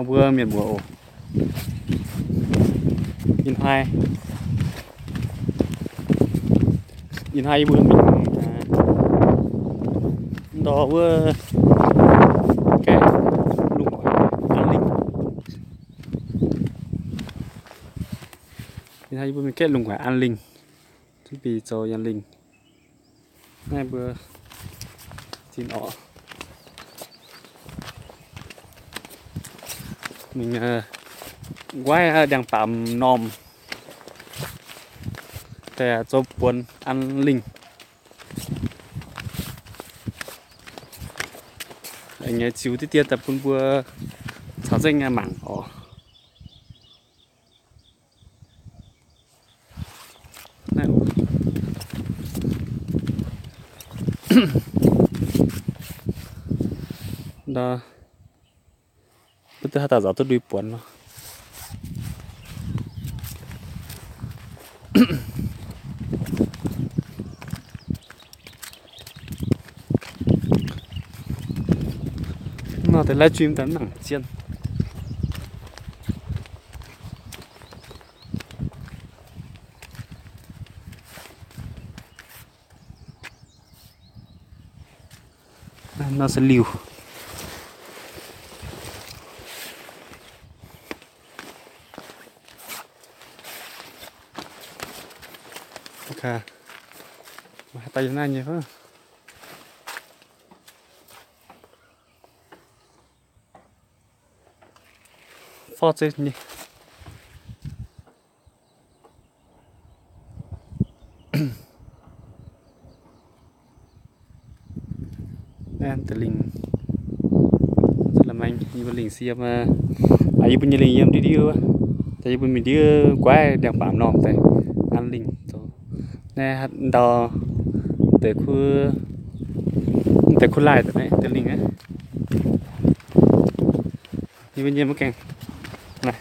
Mbuo mienh muoz oc. Ih hnoi, ih hnoi yie mbuo mingh ndor wuov gaeqv lungh muonz an lingh. Ih hnoi yie mbuo mingh gaeqv lungh muonz an lingh, zungv bieqc zoux yangh lingh. Naaiv mbuo zinh orqc, mingh nquaaiv ndiangx-baamc normh daaih zoux buonx an lingh. Aengx nyei ziux diqv dien daaih bun mbuo caux nzengc mangc orqc. Ndau, mbuo duqv haaix dauh nzaaux duqv ndui buonc nor. Nor deix live stream daaih mv nangc zien. Nor se liuh. Daaih yiem naaiv nyei fai? Forv zeiv nyei. Naaiv deix lingh, la'maengx yie mbuo lingh se yiem, yie mbuo nyei lingh yiem ndiev ndiev wuov. Daaih yie mbuo mingh ndiev guaiv ndiangx-baamc normh daaih an lingh zoux. Naaiv ndau deix kuv, deix kuv laaih deix naaiv deix lingh aqv. Yie mbuo nyei mv gaengh, ih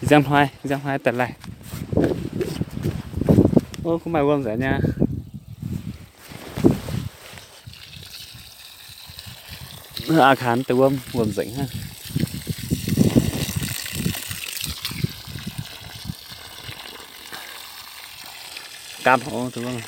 nziangv hnoi, ih nziangv hnoi daaih laaih. Ov, kuv maaih wuom nzengc nyei. Aa, kaan deix wuom, wuom nzengc hnangv. Gaam haic deix wuom.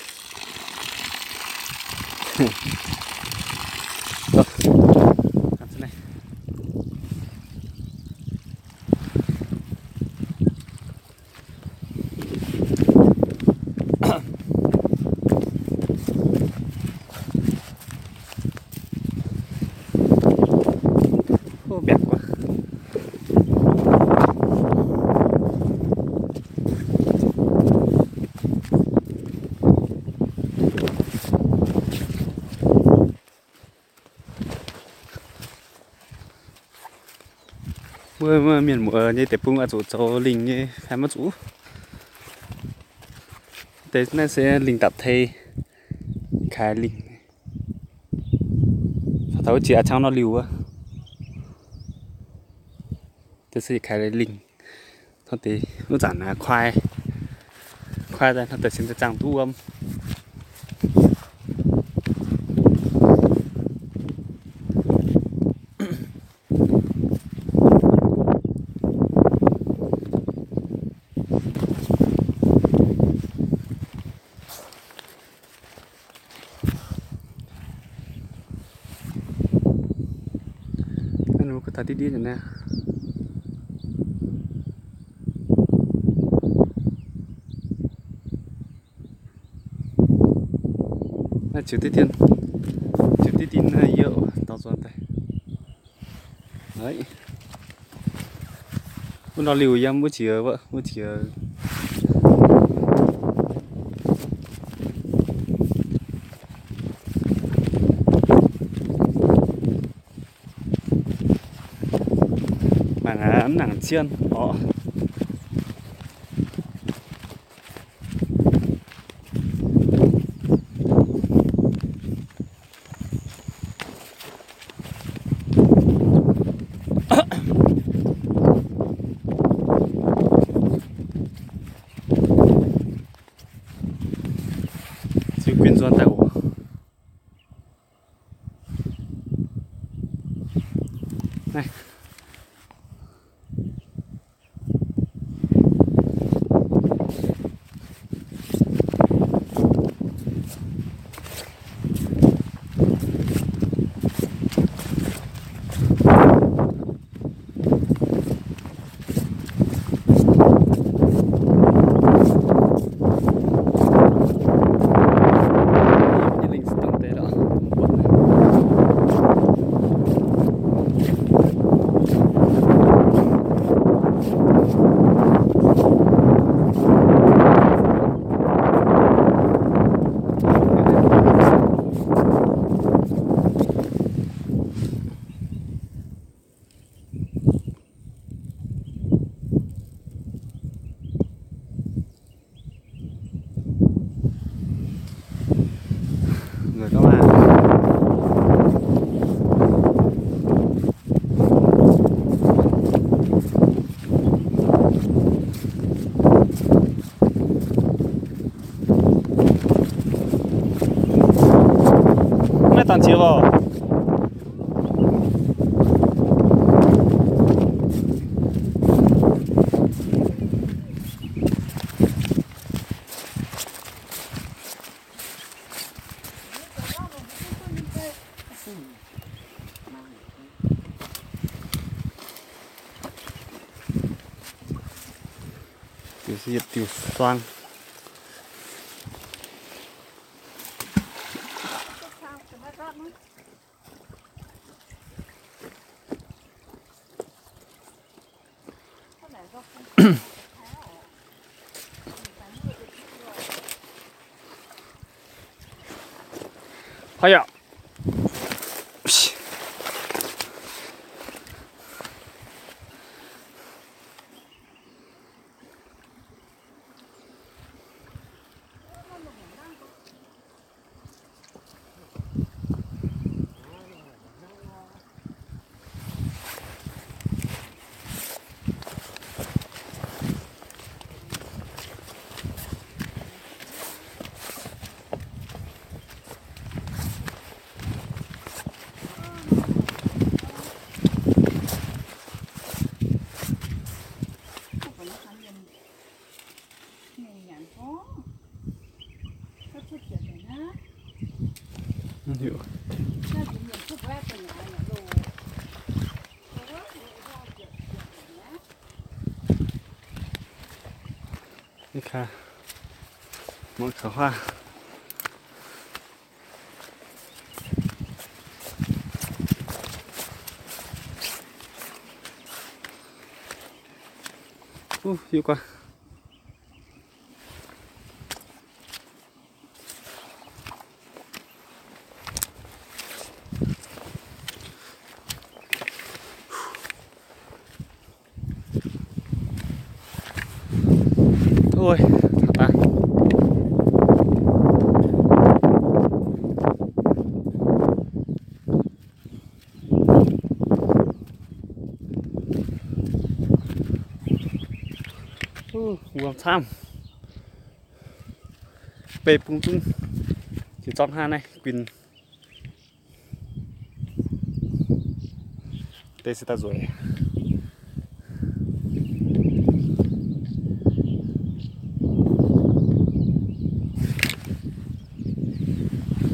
Ov, mbiaangc guaax. Mbuo mienh muoz nyei deic-bung oix zuqc zoux lingh nyei fai maiv zuqc? Deix naaiv se lingh dapc tei, kaaix lingh. Taux wuov jiex a'cang nor liuh wuov, deix se kaaix lingh. Hnangv deix wuov zanc kuaai, kuaai daaih hnangv deix cingx daaih zaangh duqv wuom. Naaiv ninh mbuo kuv taux diqv diqv nyei naaiv. Naaiv ziux diqv dien, ziux diqv dien yie oc, daux nzuonx daaih. Wuov nor liuh yiem wuov jiex, wuov jiex. Mangc aqv, mv nangc zien orqc. Ziux guin nzuonx daaih oc. Naaiv, Ziex loh. Diuh se yietc diuh suang. Haiya. Ni kaax, mangc kaux huaav. Uh, hiuv guaav. Ui, taux daaih. Uh, wuom camv. Beiv bung zungv jiex zorngv hnangv naaiv guinh. Deix se daaih nzueic.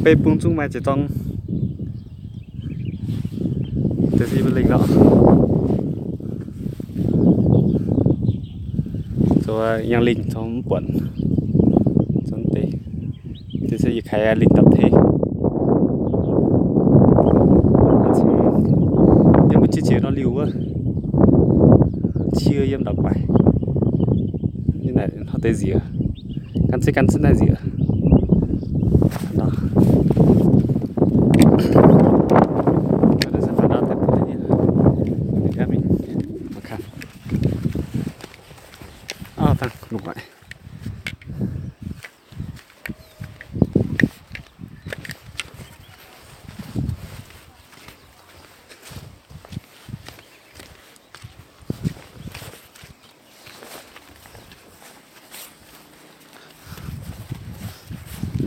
Beiv bung zungv maaih jiex zorngv. Deix se yiem lingh lorqc. Zoux yangh lingh zoux mv buatc. Zoux deix. Deix se yietc kaaix lingh dapv tei. Yiem mbuo qiex jiez nor liuh wuov. Qiex yiem ndau guaix. Yiem naaic hnoi deix nziex. Gan zieqv gan zieqv naaiv nziex. Auv dangh lungh aqv.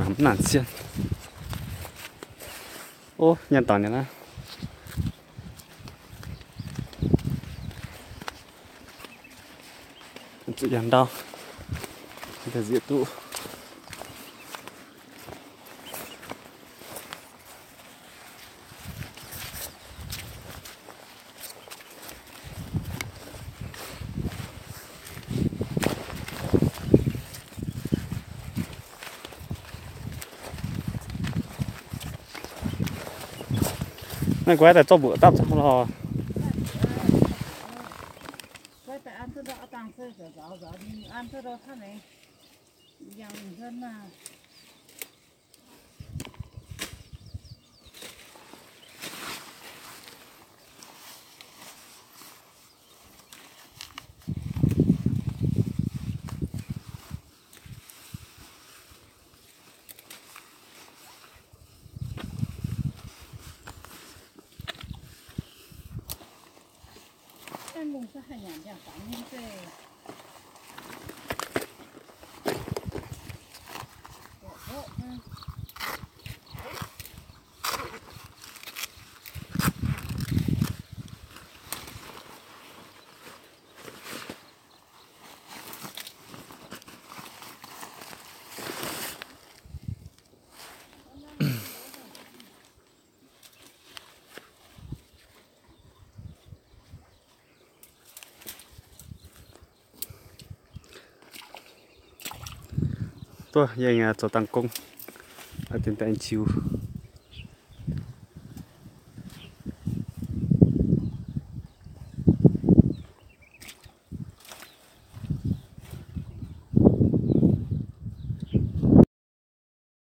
Mv naanc sienh. Ov, nyanc dangc nyei naaiv. Zuqc yangh ndau, nziex duqv. Naaiv guaix daaih zorqv mbuoqc dapv caux lorh. Duqv yie zoux dangh gong, dingh daaih aengx ziux.